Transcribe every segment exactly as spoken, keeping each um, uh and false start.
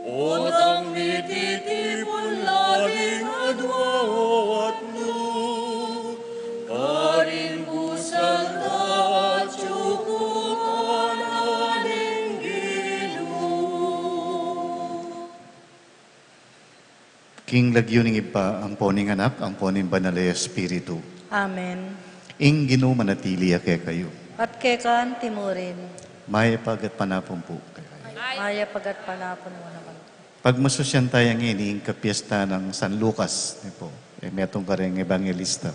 Otang mititipun la ding adua o atlu, karing kusal da atyu ku na ding Ginu. King lagyu ning Ibpa, ampo ning Anak, ampo ning Banal a Espiritu. Amen. Ing Ginu manatili ya kekayu. At keka antimurin. Mayap a gatpanapun pu kekayu. Mayap a gatpanapun mu naman. Pagmasusyan taya ngeni ing kapiesta nang San Lucas, ne pu. E, metung kareng ebanghelista.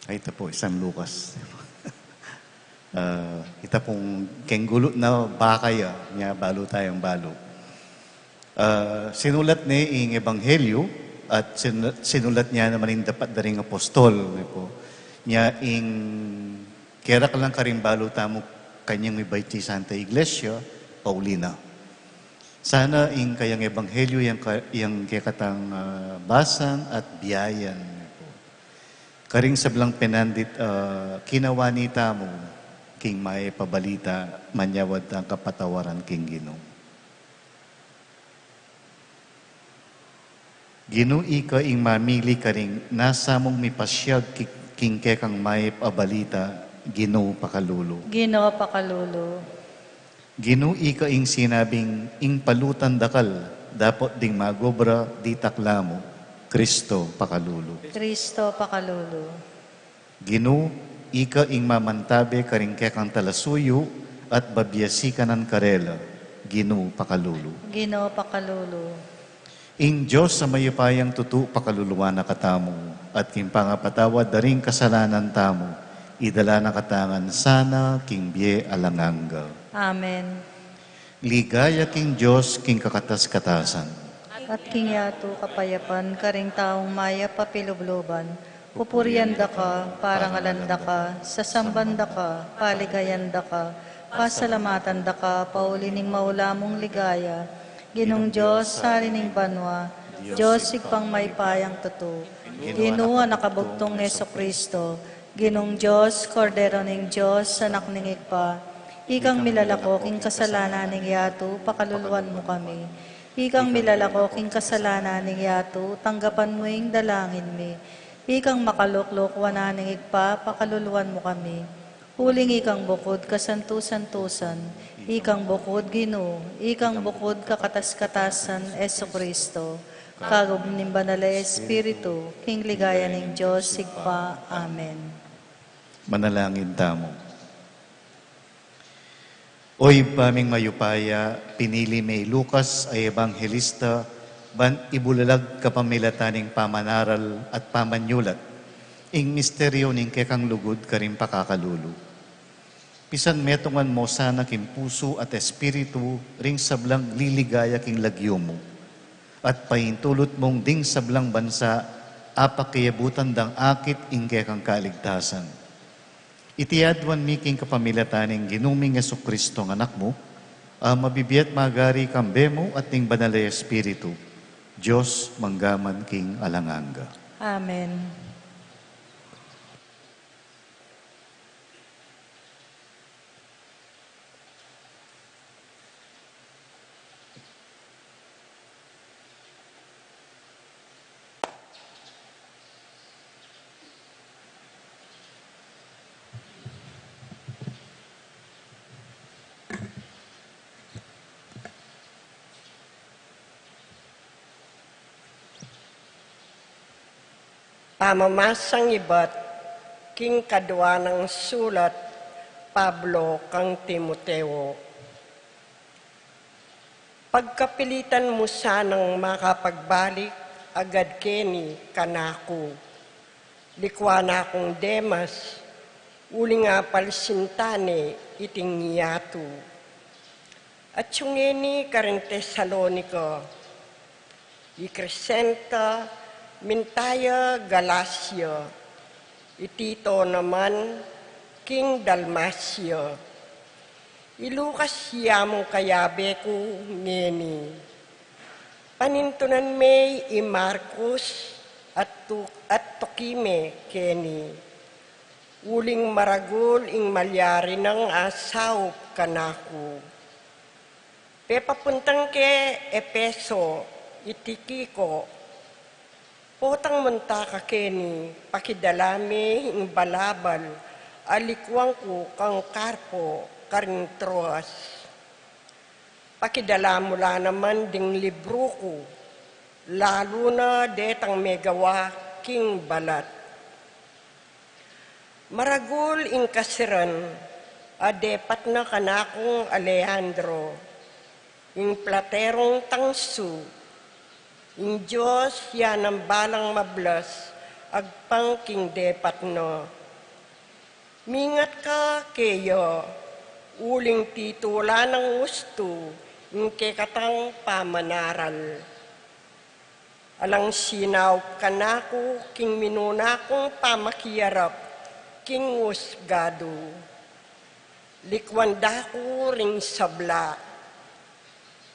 Ay, ita pu, i San Lucas. Ah, ita pung keng gulu na baka ya, nya balu tayang balu. Ah, sinulat ne ing ebanghelyu at sin-, sinulat ne naman ing dapat da ring apostol, ne pu. Nya ing kera ka lang karing balu tamu kanyang mibait ing Santa Iglesia, pauli na. Sana ing kayang ebanghelyu yang ka-, yang kekatang, ah, basan at biayan, ne pu. Karing sablang penandit, ah, kinawani tamu king mayap a balita manyawad tang kapatawaran king Ginu. Ginu, ika ing mamili karing nasa mung mipasyag ki-, king kekang mayap a balita, Ginu pakalulu. Ginu pakalulu. Ginu, ika ing sinabing ing palutan dakal dapot ding magobra ditak la mu, Kristo pakalulu. Kristo pakalulu. Ginu, ika ing mamantabe karing kekang talasuyu at babiasikanan karela, Ginu pakalulu. Ginu pakalulu. Ing Dios a mayupayang tutu pakaluluan na katamu, at king pangapatawad da ring kasalanan tamu, idala na katamu ngan sana king bie alang angga. Amen. Ligaya king Dios king kakatas-katasan. At king yatu kapayapan karing taung mayap a pilubluban, pupurian da ka, parangalan da ka, sasamban da ka, paligayan da ka, pasalamatan da ka, pauli ning maula mung ligaya, Ginung Dios, Hari ning banua, Dios Ibpang mayupayang tutu, Ginu, Anak a bugtung Jesucristo, Ginung Dios, Kordero ning Dios, Anak ning Ibpa, ikang milalako king kasalanan ning yatu, pakaluluan mu kami. Ikang milalako king kasalanan ning yatu, tanggapan mu ing dalangin mi. Ikang makalukluk wanan ning Ibpa, pakaluluan mu kami. Uling ikang bukud kasantu-santusan, ikang bukud Ginu, ikang bukud kakatas-katasan, Jesucristo, kagum ning Banal a Espiritu, king ligaya ning Dios Ibpa. Amen. Manalangin tamu. O Ibpa ming mayupaya, pinili me i Lucas a ebanghelista ban ibulalag kapamilatan ning pamanaral at pamanyulat ing misteryu ning kekang lugud karing pakakalulu. Pisan metungan mu sana king pusu at espiritu ring sablang liligaya king lagyu mu, at paintulut mung ding sablang bansa apakiabutan dang akit ing kekang kaligtasan. Iti aduan mi king kapamilatan ning Ginu ming Jesucristo a Anak mu, a mabibie at magari kambe mu at ning Banal a Espiritu, Dios mangga man king alang angga. Amen. Pamamasang ibat king kadua nang sulat Pablo kang Timoteo. Pagkapilitan mu sanang makapagbalik agad keni kanaku, likuan na kung Demas, uling apalsinta ne iting yatu. At sungeni karing Tesalonica, i Crescente, minta ya Galacia, i Tito naman king Dalmacia. I Lucas ya mung kayabe ku ngeni. Panintunan me i Marcos at tu-, at tuki me keni. Uling maragul ing malyari nang asaup kanaku. Pepapuntang ke Efeso i Tikiko, potang munta ka keni, pakidala me ing balabal a likuan ku kang Karpo karing Troas. Pakidala mu la naman ding libru ku, lalu na detang megawa king balat. Maragul ing kasiran a depat na kanakung Alejandro, ing platerung tangsu. Ing Dios ya nang balang mablas agpang king depat na. Mingat ka keya, uling titula nang ustu ing kekatang pamanaral. Alang sinaup kanaku king minuna kung pamakiarap king usgadu. Likuan da ku ring sabla.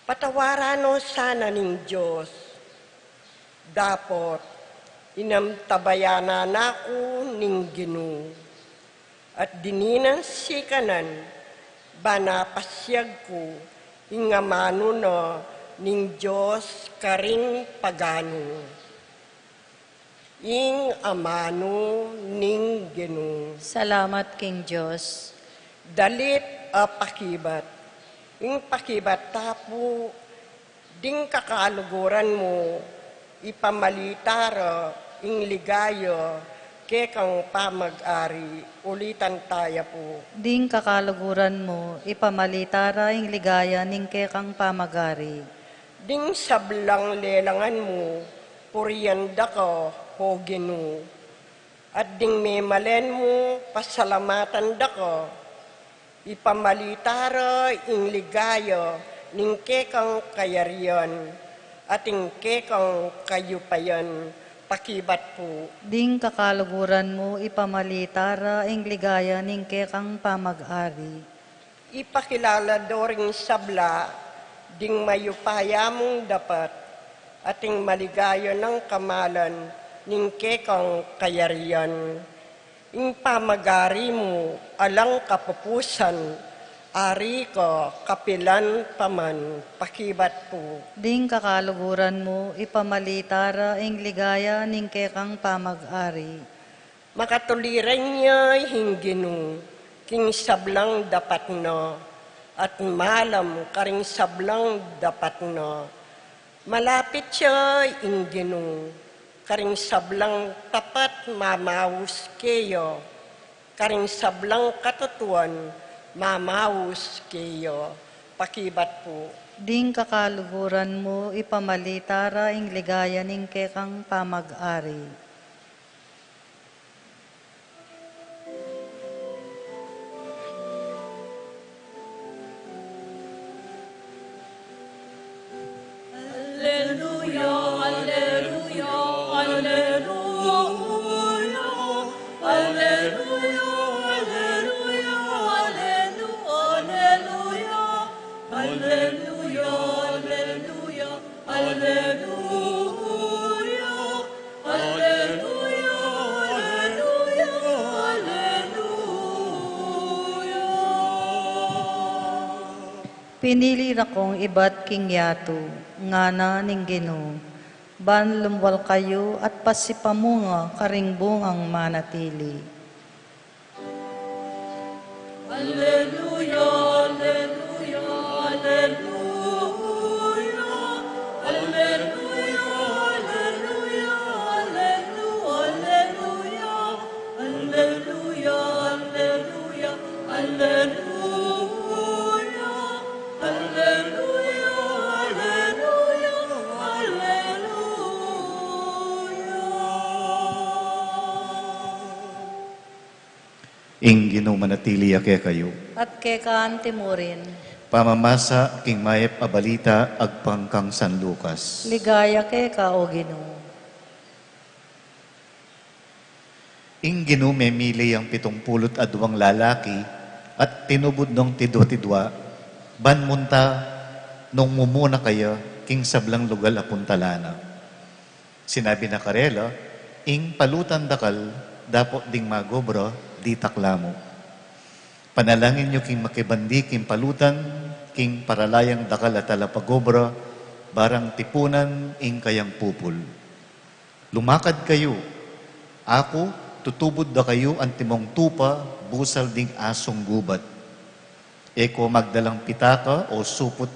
Patawaran no sana ning Dios. Dapot inantabayanan na ku ning Ginu, at dininan sikanan, ban apasiag ku ing amanu na ning Dios karing paganu. Ing amanu ning Ginu. Salamat king Dios. Dalit a pakibat. Ing pakibat ta pu, ding kakaluguran mu, ipamalita ra ing ligaya kekang pamag-ari. Ulitan taya pu. Ding kakaluguran mu, ipamalita ra ing ligaya ning kekang pamag-ari. Ding sablang lelangan mu, purian da ka, o Ginu. At ding memalen mu, pasalamatan da ka. Ipamalita ra ing ligaya ning kekang kayarian at ing kekang kayupayan. Pakibat pu. Ding kakaluguran mu, ipamalita ra ing ligaya ning kekang pamag-ari. Ipakilala do ring sabla ding mayupaya mung dapat, at ing maligaya nang kamalan ning kekang kayarian. Ing pamag-ari mu alang kapupusan, ari ka kapilan pa man. Pakibat pu. Ding kakaluguran mu, ipamalita ra ing ligaya ning kekang pamag-ari. Makatuliran ya ing Ginu king sablang dapat na, at malam karing sablang dapat na. Malapit ya ing Ginu karing sablang tapat mamaus keya, karing sablang katutuan mamaus keya. Pakibat pu. Ding kakaluguran mu, ipamalita ra ing ligaya ning kekang pamag-ari. Alleluia, alleluia, alleluia. Alleluia, alleluia, alleluia, alleluia. Alleluia, alleluia, alleluia. Alleluia, alleluia, alleluia. Pinili ra kong ibat king yatu, ngana ning Ginu, ban lumwal kayu at pasipamunga karing bungang manatili. Alleluia, alleluia, alleluia. Alleluia, alleluia, alleluia. Alleluia, alleluia, alleluia. Alleluia, alleluia, alleluia. Ing Ginu manatili ya kekayu. At keka anti mu rin. Pamamasa king mayap a balita agpang kang San Lucas. Ligaya keka, o Ginu. Ing Ginu memili yang pitung pulu't aduang lalaki at tinubud nong tidwa-tidwa, ban munta nung mumuna kaya king sablang lugal a puntalan na. Sinabi na karela, ing palutan dakal, dapot ding magobra, ditak la mu. Panalangin yu king makibandi king palutan, king paralayang dakal a talapagobra, barang tipunan ing kayang pupul. Lumakad kayu, aku, tutubud da kayu antimong tupa, busal ding asung gubat. E ko magdalang pitaka o suput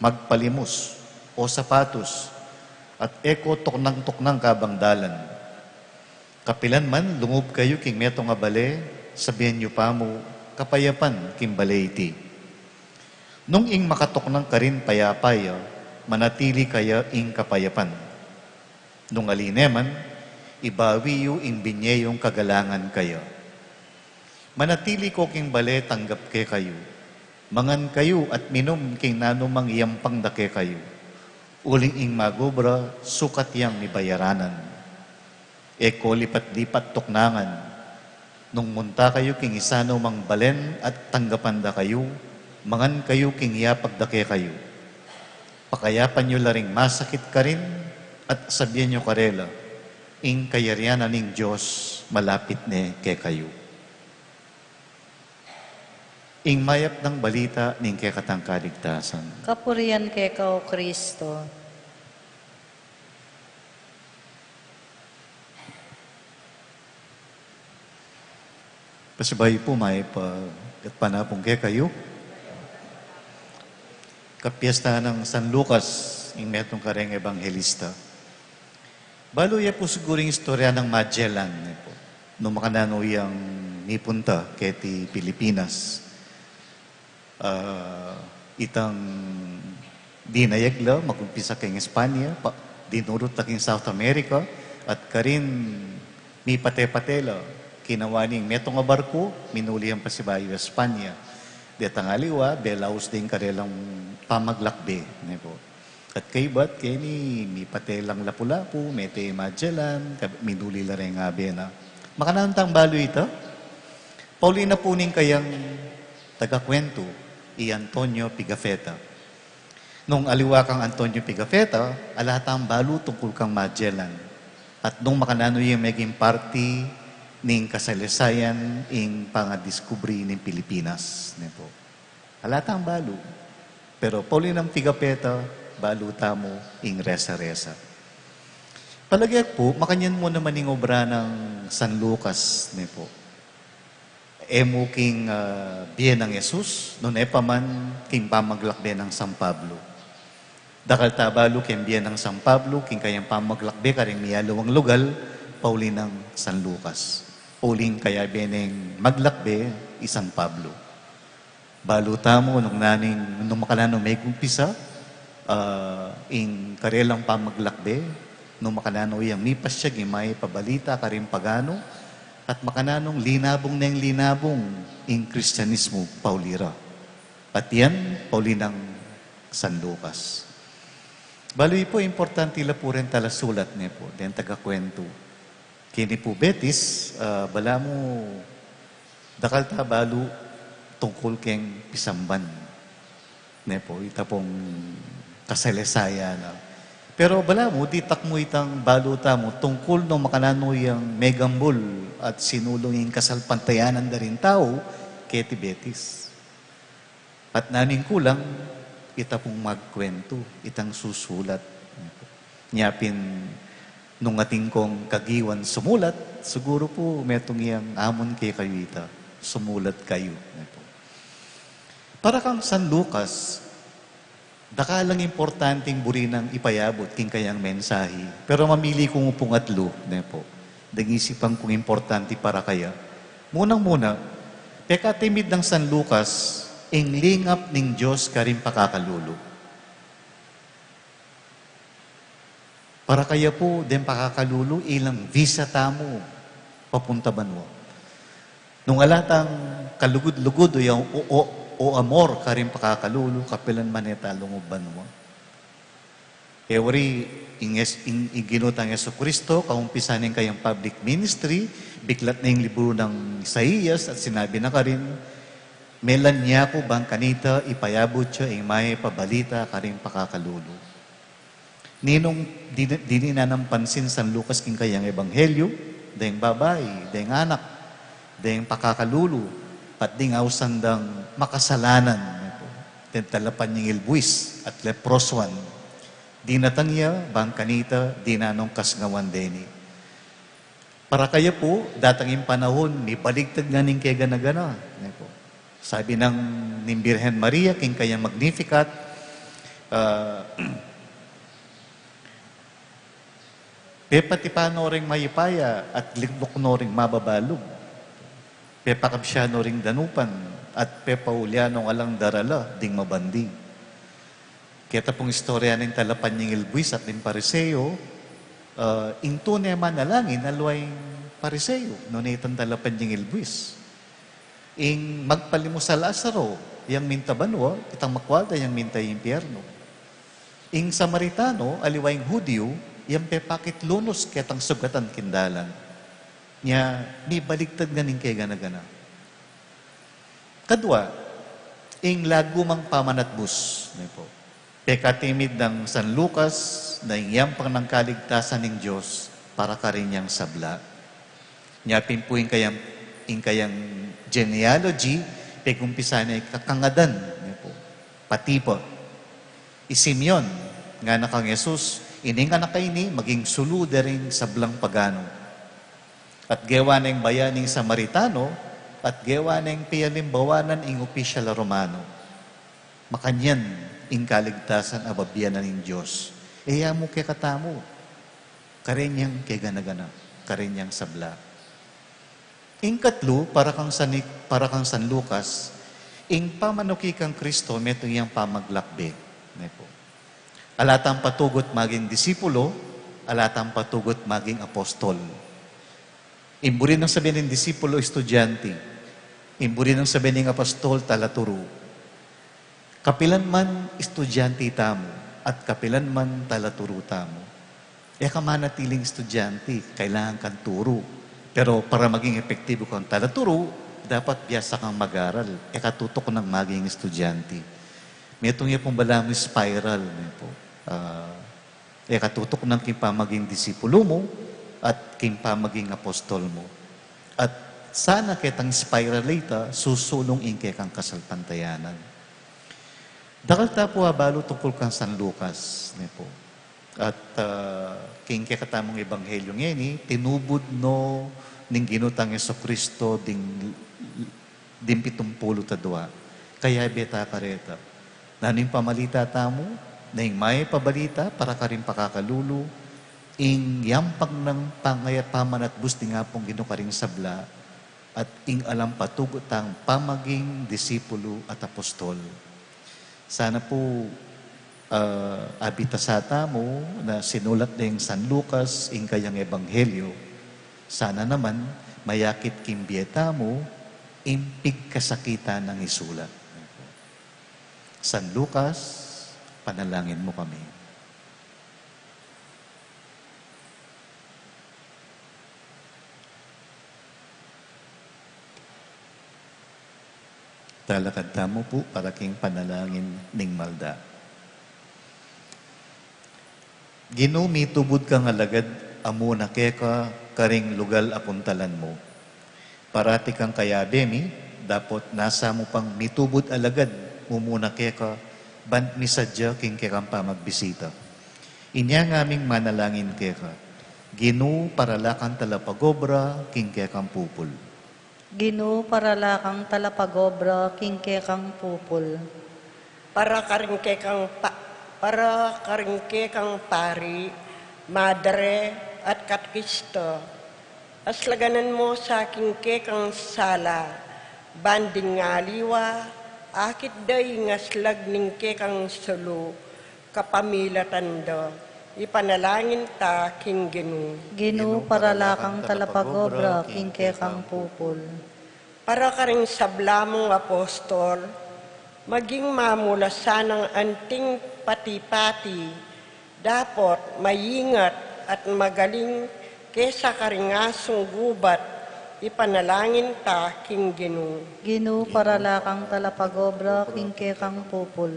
magpalimus o sapatus, at e ko tuknang-tuknang kabang dalan. Kapilan man lungub kayu king metung a bale, sabian yu pamu, "Kapayapan king bale iti." Nung ing makatuknang karin payapa ya, manatili kaya ing kapayapan. Nung ali ne man, ibawi yu ing binye yung kagalangan kaya. Manatili ko king bale tanggap kekayu. Mangan kayu at minum king nanumang yampang da kekayu. Uling ing magobra, sukat yang mibayaranan. E ko lipat-lipat tuknangan. Nung munta kayu king isanu mang balen at tanggapan da kayu, mangan kayu king yapag da kekayu. Pakayapan yu la ring masakit karin at sabian yu karela, "Ing kayarian na ning Dios malapit ne kekayu." Ing mayap nang balita ning kekatang kaligtasan. Kapurian keka, O Kristo. Pasibayu pu, mayap a gatpanapun kekayu. Kapiesta nang San Lucas, ing metung kareng ebanghelista. Balu ye pu siguru ing istorya nang Magellan, ne pu. Nung makananu yang mipunta keti Pilipinas. Ah, itang dinayag la, magumpisa keng Espanya, pa, dinurut la keng South America, at karin mipate-pate la, kinawa ne ing metung a barku, minuli yang pasibayu Espanya. Detang aliwa, belaus ding karelang pamaglakbe, ne pu. At kaybat, keni, mipate lang lapu-lapu, mete Magellan, kab-, minuli la reng abe na. Makananu tang balu ita? Pauli na pu ning kayang tagakwentu, i Antonio Pigafetta. Nung aliwa kang Antonio Pigafetta, ala tang balu tungkul kang Magellan. At nung makananu yang meging parti ning kasaysayan ing pangadiskubre ning Pilipinas, ne pu. Ala tang balu. Pero pauli nang Pigafetta, balu tamu ing resa-resa. Palage ku pu, makanyan mu naman ing obra nang San Lucas, ne pu. E mu king, ah, bie nang Jesus, nune pa man king pamaglakbe nang San Pablo. Dakal ta balu king bie nang San Pablo, king kayang pamaglakbe karing miyaliwang lugal, pauli nang San Lucas. Uling kayabe neng maglakbe i San Pablo. Balu tamu nung naning, nung makananu megumpisa, ah, ing karelang pamaglakbe, nung makananu yang mipasyag ing mayap a balita karing paganu, at makananung linabung neng linabung ing Kristianismu pauli ra. At yan, pauli nang San Lucas. Balu pu, importante la pu reng talasulat, ne pu, deng tagakwentu. Keni pu Betis, ah, balamu dakal ta balu tungkul keng pisamban, ne pu, ita pung kasaysayan na. Pero balamu, ditak mu itang balu tamu tungkul nung makananu yang megambul at sinulung ing kasalpantayanan da ring tau keti Betis. At naning kulang, ita pung magkwentu, itang susulat. Nya pin nung atin kong kagiwan sumulat, siguru pu metung yang amun kekayu ita, sumulat kayu. Para kang San Lucas, dakal lang importanteng buri nang ipayabut king kayang mensahe. Pero mamili ku mu pung atlu, ne pu. Deng isipan kung importante para kaya. Munang-muna, pekatimid nang San Lucas, ing lingap ning Dios karing pakakalulu. Para kaya pu, deng pakakalulu, ilang visa tamu papunta banua. Nung ala tang kalugud-lugud o, o, o, o amor karing pakakalulu, kapilan man e ta lungub banua. E wari, ing, ing, ing Ginu tang Jesucristo, kaumpisa ning kayang public ministry, biklat na ing libru nang Isaias at sinabi na karin, "Melanyaku bang kanita ipayabut ya ing mayap a balita karing pakakalulu." Ninung di, dininan nang pansin San Lucas king kayang ebanghelyo, deng babai, deng anak, deng pakakalulu, at ding ausan dang makasalanan. Deng talapanyingil buis at leprosuan. Dinatang ya, bang kanita, dinan nong kasngawan deni. Para kaya pu, datang ing panahun, mibaligtad ngan ing kegana-gana. Ne pu. Sabi nang ning Birhen Maria, king kayang Magnificat, ah, pepatipan no ring mayupaya at likluk no ring mababalug. Pepakabsian no ring danupan at pepaulian nong alang darala ding mabandi. Keta pung istorya ning talapanyingil buis at ning Pariseo, ah, ing tune manalangin, aliwa ing Pariseo, nune itang talapanyingil buis. Ing magpalimus a Lazaro, yang minta banua, itang makwalda yang minta impyernu. Ing Samaritano, aliwa ing Hudiu, yang pepakit lunus ketang sugatan king dalan. Nya, mibaligtad ngan ing kegana-gana. Kadua, ing lagumang pamanatbus, ne pu. Pekatimid nang San Lucas na ing yampang nang kaligtasan ning Dios para karin yang sabla. Nya pin pu ing kayang, ing kayang genealogy, pegumpisan ne king kangadan, ne pu. Pati pa. I Simeon, ngana kang Jesus, ining anak a ini, maging sulu da ring sablang pagano. At gewa neng bayan ing Samaritano, at gewa neng pialimbawanan ing opisyal a Romano. Makanyan ing kaligtasan a babianan ning Dios. E ya mu kekatamu, karin yang kegana-gana, karin yang sabla. Ing katlu, para kang San, para kang San Lucas, ing pamanuki kang Kristo, metung yang pamaglakbe. Ne pu. Ala tang patugut maging disipulo, ala tang patugut maging apostol. Ing buri nang sabyan ning disipulo, estudyante. Ing buri nang sabyan ning apostol, talaturu. Kapilan man estudyante tamu, at kapilan man talaturu tamu. E ka manatiling estudyante, kailangan kang turu. Pero para maging epektibo kang talaturu, dapat biasa kang mag-aral. E ka tutuknang maging estudyante. Metung ya pung balamu spiral, ne pu. Ah, e ka tutuknang king pamaging disipulo mu at king pamaging apostol mu. At sana ketang spiral a ita, susulung ing kekang kasalpantayanan. Dakal ta pu abalu tungkul kang San Lucas, ne pu. At, ah, king kekatamung ebanghelyo ngeni, tinubud no ning Ginu tang Jesucristo ding, ding pitumpulu't adua. Kayabe ta kareta. Nanu ing pamalita tamu, na ing mayap a balita para karing pakakalulu, ing yampang nang pangaya pamanatbus ning Apung Ginu karing sabla, at ing alang patugut tang pamaging disipulo at apostol. Sana pu, ah, abitasa tamu na sinulat deng San Lucas ing kayang ebanghelyo. Sana naman mayakit king bie tamu ing pigkasakitan nang isulat. San Lucas, panalangin mu kami. Talakad tamu pu para king panalangin ning malda. Ginu, mitubud kang alagad a mumuna keka karing lugal a puntalan mu. Parati kang kayabe mi, dapot nasa mu pang mitubud alagad mumuna keka, ban misadya king kekang pamagbisita. Inya ngaming manalangin keka, Ginu, parala kang talapagobra king kekang pupul. Ginu, parala kang talapagobra king kekang pupul. Para karing kekang pa-, para karing kekang pari, madre, at katekista, aslaganan mu sa king kekang sala, ban ding aliwa, akit da ing aslag ning kekang sulu, kapamilatan da. Ipanalangin ta king Ginu. Ginu, parala kang talapagobra king kekang pupul. Para karing sabla mung apostol, maging mamulasan nang anting pati-pati, dapot maingat at magaling kesa karing asung gubat, ipanalangin ta king Ginu. Ginu, parala kang talapagobra king kekang pupul.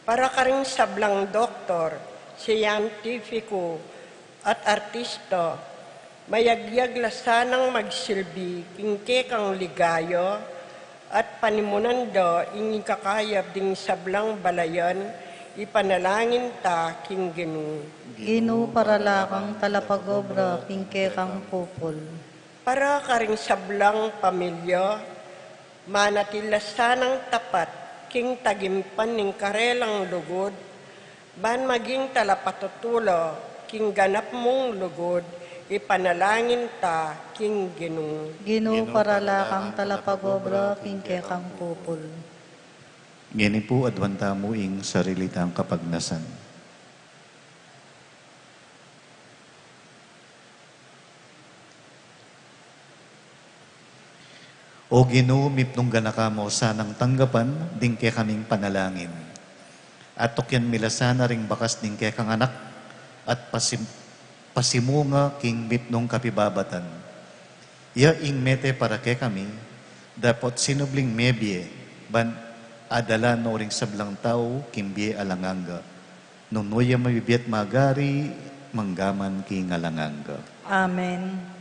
Para karing sablang doktor, siyentipiko, at artista, mayagyag la sanang magsilbi king kekang ligaya, At panimunan da ing ikakayap ding sablang balayan, ipanalangin ta king Ginu. Ginu, parala kang talapagobra king kekang pupul. Para karing sablang pamilya, manatili la sanang tapat king tagimpan ning karelang lugud, ban maging talapatutu la king ganap mung lugud, ipanalangin ta king Ginu. Ginu, parala kang talapagobra king kekang pupul. Ngeni pu, aduan tamu ing sarili tang kapagnasan. O Ginu, mipnung ganaka mu sanang tanggapan ding kekaming panalangin. At tukyan mi la sana ring bakas ning kekang Anak at pasim-, pasimunga king mipnung kapibabatan. Iya ing mete para kekami, dapot sinubling mebie, ban adala no ring sablang tau king bie alang angga. Nung nu ya mabibie at magari, mangga man king alang angga. Amen.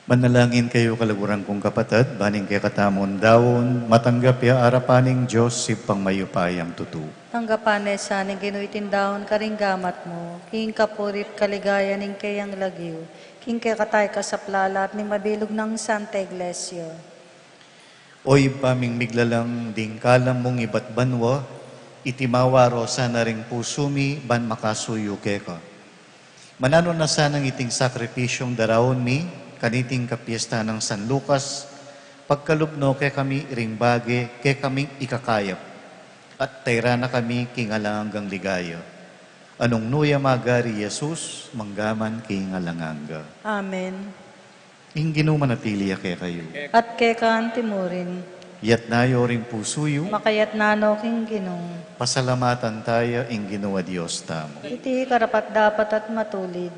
Manalangin kayu, kaluguran kung kapatad, ban ing kekatamung daun matanggap ya arapan ning Dios Ibpang mayupayang tutu. Tanggapan na sa ning Ginu iting daun karing gamat mu, king kapurian at kaligayan ning keyang lagyu, king kekatang kasaplalan at ning mabilug nang Santa Iglesia. O Ibpa ming miglalang, ding kalam mung ibat banua, iti mawaru sana ring pusu mi ban makasuyu keka. Mananu na sanang iting sakripisyung daraun mi kaniting kapiestan nang San Lucas, pagkalub no kekami ring bage kekaming ikakayap, at tairan na kami king alang anggang ligaya. Nung nu ya magari i Jesus, mangga man king alang angga. Amen. Ing Ginu manatili ya kekayu. At keka anti murin. Iyatas yu ring pusu yu. Makayatas no king Ginu. Pasalamatan taya ing Ginu a Dios tamu. Iti karapat-dapat at matulid.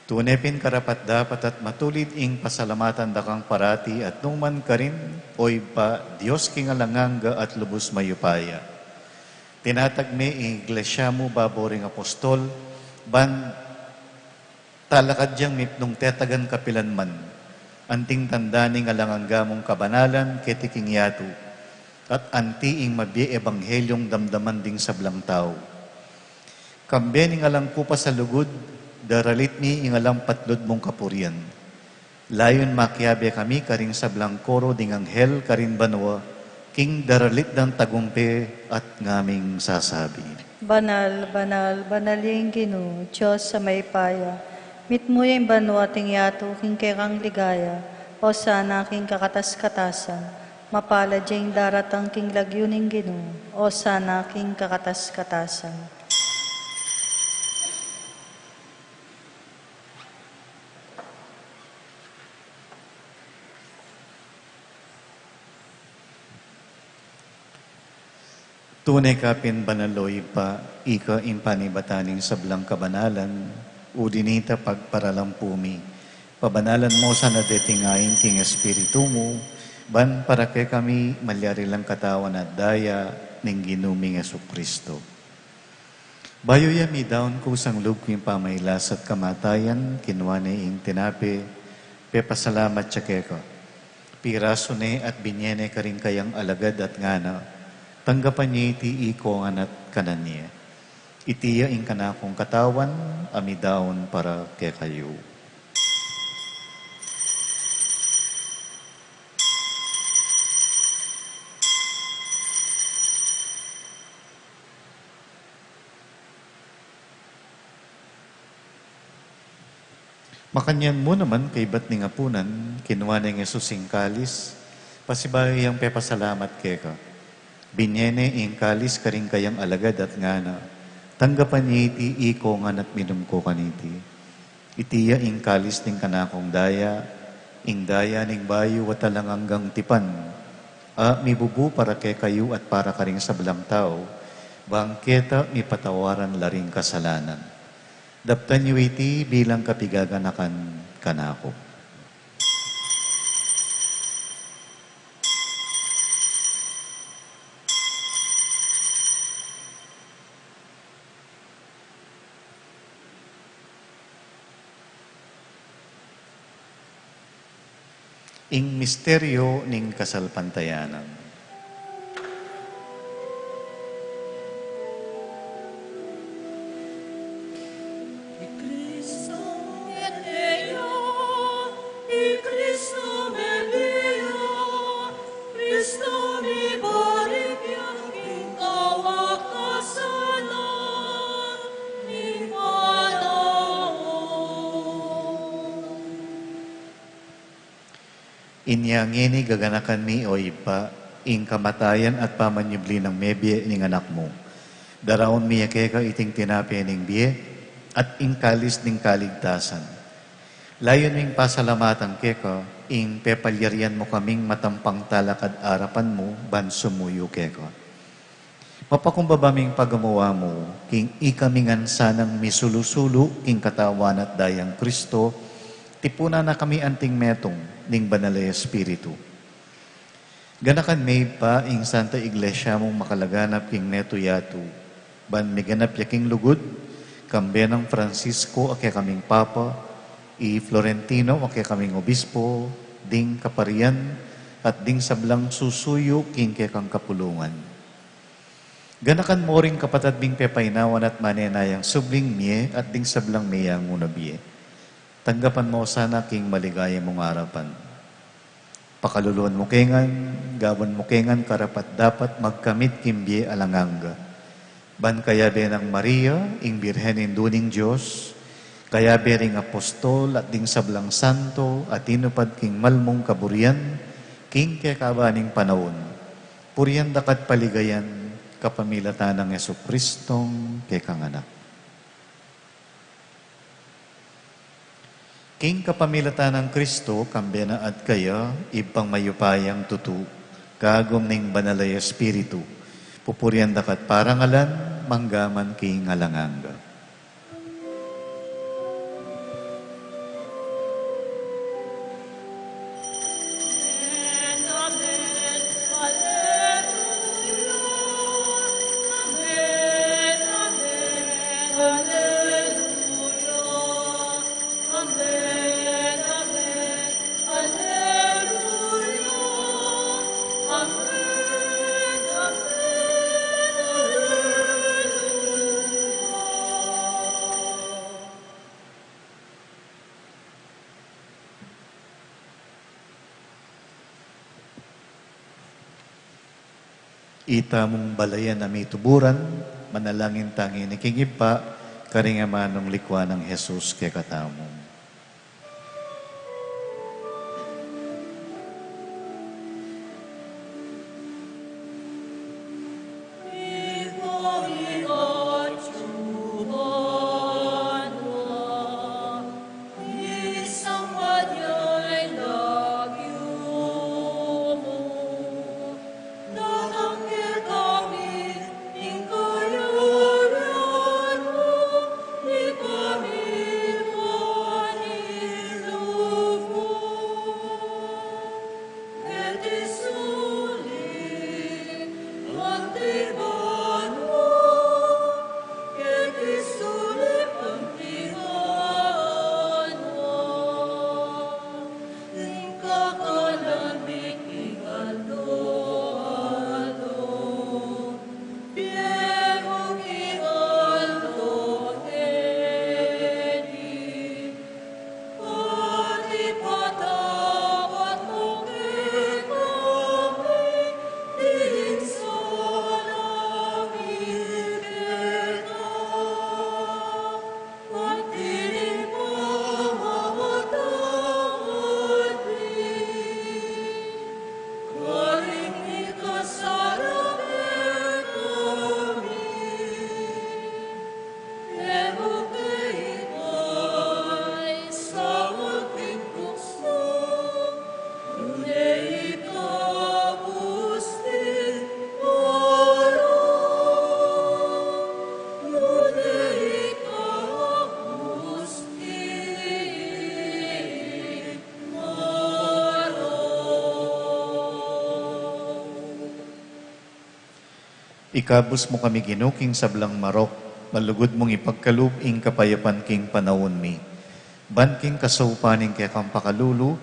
Tune pin karapat-dapat at matulid ing pasalamatan da kang parati at nukarin man, O Ibpa, Dios king alang angga at lubus mayupaya. Tinatag me ing Iglesia mu babo ring apostol, ban talakad yang mipnung tetagan kapilan man, anting tanda ning alang angga mung kabanalan keti king yatu, at anti ing mabie ebanghelyu ing damdaman ding sablang tau. Kambe ning alang kupas a lugud, daralit mi ing alang patlud mung kapurian. Layun makiabe kami karing sablang koro ding anghel karin banua, king daralit dang tagumpe at ngaming sasabi: Banal, banal, banal ya ing Ginu, Dios a mayupaya. Mitmu ya ing banua at ing yatu king kekang ligaya. Osana king kakatas-katasan. Mapalad ya ing daratang king lagyu ning Ginu. Osana king kakatas-katasan. Tune ka pin banal, o Ibpa, ika ing panibatan ning sablang kabanalan, uli na nita pagparalampu mi. Pabanalan mu sana deting ain king Espiritu mu, ban para kekami malyari lang katawan at daya ning Ginu ming Jesucristo. Bayu ya midaun kusang lub king pamagkasakit at kamatayan, kinua ne ing tinape, pepasalamat ya keka. Pirasu ne at binye ne karing kayang alagad at ngana, tanggapan ye iti ikong ngan at kanan ye. Iti ya ing kanakung katawan, a midaun para kekayu. Makanyan mu naman kaybat ning apunan, kinua neng Jesus ing kalis, pasibayu yang pepasalamat keka. Binye ne ing kalis karing kayang alagad at ngana, tanggapan ye iti ikong ngan at minum ko kaniti. Iti ya ing kalis ning kanakung daya, ing daya ning bayu at alang anggang tipan, a mibubu para kekayu at para karing sablang tau, bang keta mipatawaran la ring kasalanan. Daptan yu iti bilang kapaganakan kanaku. Ing misteryu ning kasalpantayanan. I Kristu mete ya, i Kristu mete ya, Kristu mibalik ya king kawakasan ning panaun. Inya ngeni gaganakan mi, o Ibpa, ing kamatayan at pamanyubli nang mebie ning Anak mu. Daraun mi ya keka iting tinape ning bie at ing kalis ning kaligtasan. Layun ming pasalamatan keka ing pepalyarian mu kaming matampang talakad arapan mu ban sumuyu keka. Mapakumbaba ming pagamuan mu, king ikami ngan sanang misulu-sulu king katawan at dayang Kristo, tipunan na kami anting metung ning Banal a Espiritu. Ganakan me pa ing Santa Iglesia mung makalaganap king metung yatu, ban miganap ya king lugud, kambe nang Francisco a kekaming Papa, i Florentino a kekaming Obispo, ding kaparian, at ding sablang susuyu king kekang kapulungan. Ganakan mu ring kapatad ming pepainawan at manenayang subling mie at ding sablang miyanguna bie. Tanggapan mu sana king maligaya mung arapan. Pakaluluan mu ke ngan, gawan mu ke ngan karapat-dapat magkamit king bie alang angga. Ban kayabe nang Maria, ing Birhen Indu ning Dios, kayabe ring apostol at ding sablang santo a tinupad king malmung kaburian, king kekaban ning panaun. Purian da ka at paligayan, kapamilatan nang Jesucristong kekang Anak. King kapamilatan nang Kristo, kambe na at kaya, Ibpang mayupayang tutu, kagum ning Banal a Espiritu, pupurian da ka at parangalan, mangga man king alang angga. Ita mung balayan a mituburan, manalangin tang ini king Ibpa, karing amanung likwan nang Jesus kekatamu. Ikabus mu kami, Ginu, king sablang marok, malugud mung ipagkalub ing kapayapan king panaun mi. Ban king kasaupan ning kekang pakalulu,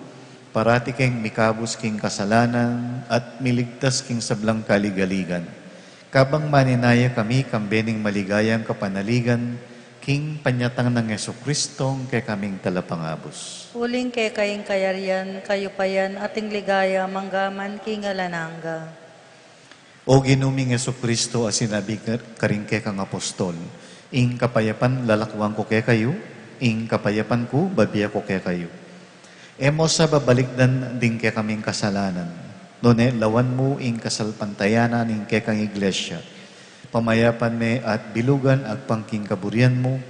parati keng mikabus king kasalanan at miligtas king sablang kaligaligan. Kabang maninaya kami kambe ning maligayang kapanaligan, king panyatang nang Jesucristo, ing kekaming talapangabus. Uling keka ing kayarian, kayupayan, at ing ligaya, mangga man king alang angga. O Ginu ming Jesucristo, a sinabi ka-, karing kekang apostol, "Ing kapayapan lalakwan ku kekayu, ing kapayapan ku babie ku kekayu." E mu sa babalikdan ding kekaming kasalanan, nune lawan mu ing kasalpantayanan ning kekang Iglesia. Pamayapan me at bilugan agpang king kaburian mu,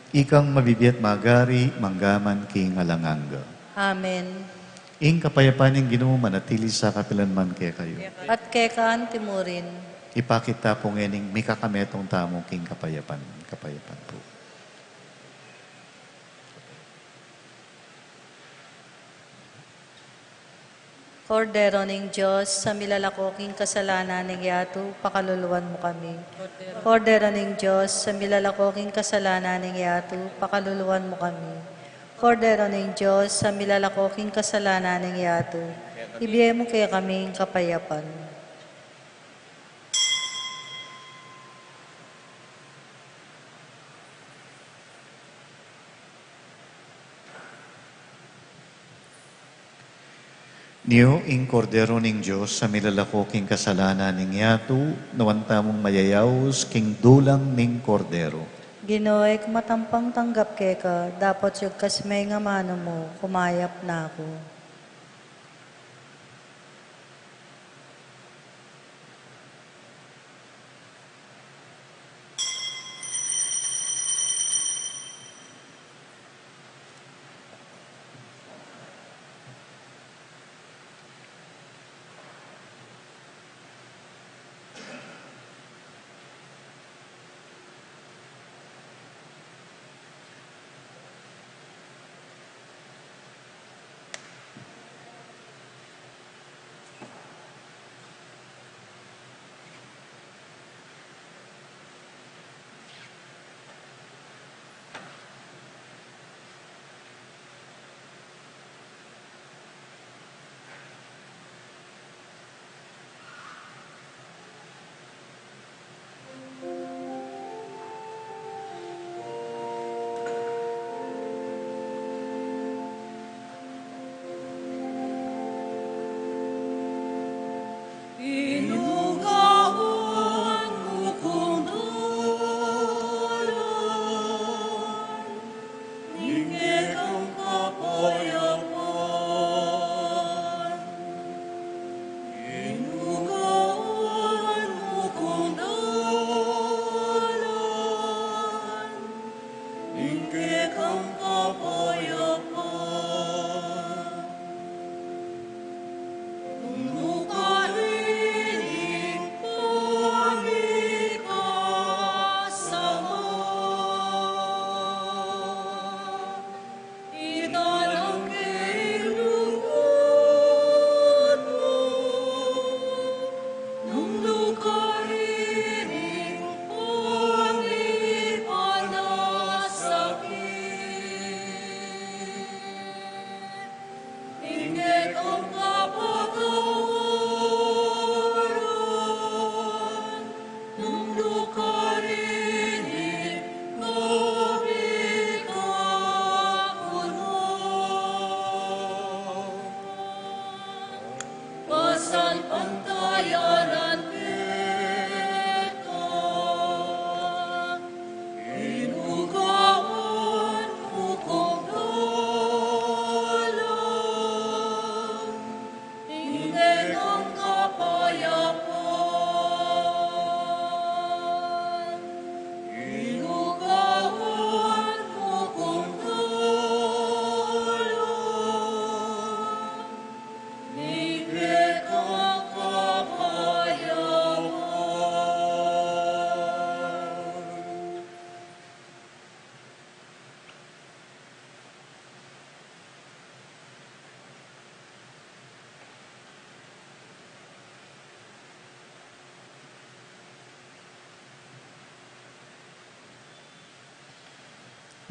ikang mabibie at magari, mangga man king alang angga. Amen. Ing kapayapan ning Ginu manatili sa kapilan man kekayu. At keka anti murin. Ipakit ta pu ngening mikakametung tamu king kapayapan. Kapayapan pu. Kordero ning Dios, a milalako king kasalanan ning yatu, pakaluluan mu kami. Kordero ning Dios, a milalako king kasalanan ning yatu, pakaluluan mu kami. Kordero ning Dios, a milalako king kasalanan ning yatu, ibie mu kekami ing kapayapan. Niu ing Kordero ning Dios, a milalako king kasalanan ning yatu, nuan tamung mayayaus king dulang ning Kordero. Ginu, e ku matampang tanggap keka, dapot yagkas me ing amanu mu, kumayap na ku.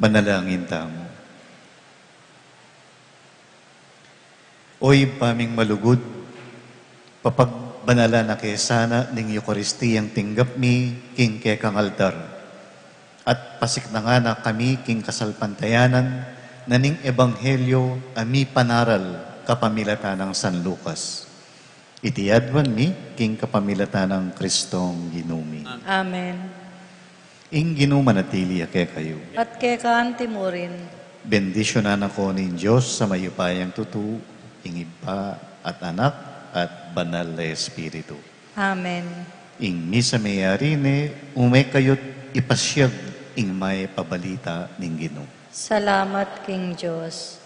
Manalangin tamu. O Ibpa ming malugud, papagbanalan na ke sana ning Eukaristiyang tinggap mi king kekang altar, at pasiknangan na kami king kasalpantayanan na ning ebanghelyo a mipanaral kapamilatan nang San Lucas. Iti aduan mi king kapamilatan nang Kristong Ginu mi. Amen. Ing Ginu manatili ya kekayu. At keka anti mu rin. Bendisyunan na kayu ning Dios a mayupayang tutu, ing Ibpa at Anak at Banal a Espiritu. Amen. Ing misa meyari ne, ume kayu't ipasiag ing mayap a balita ning Ginu. Salamat king Dios.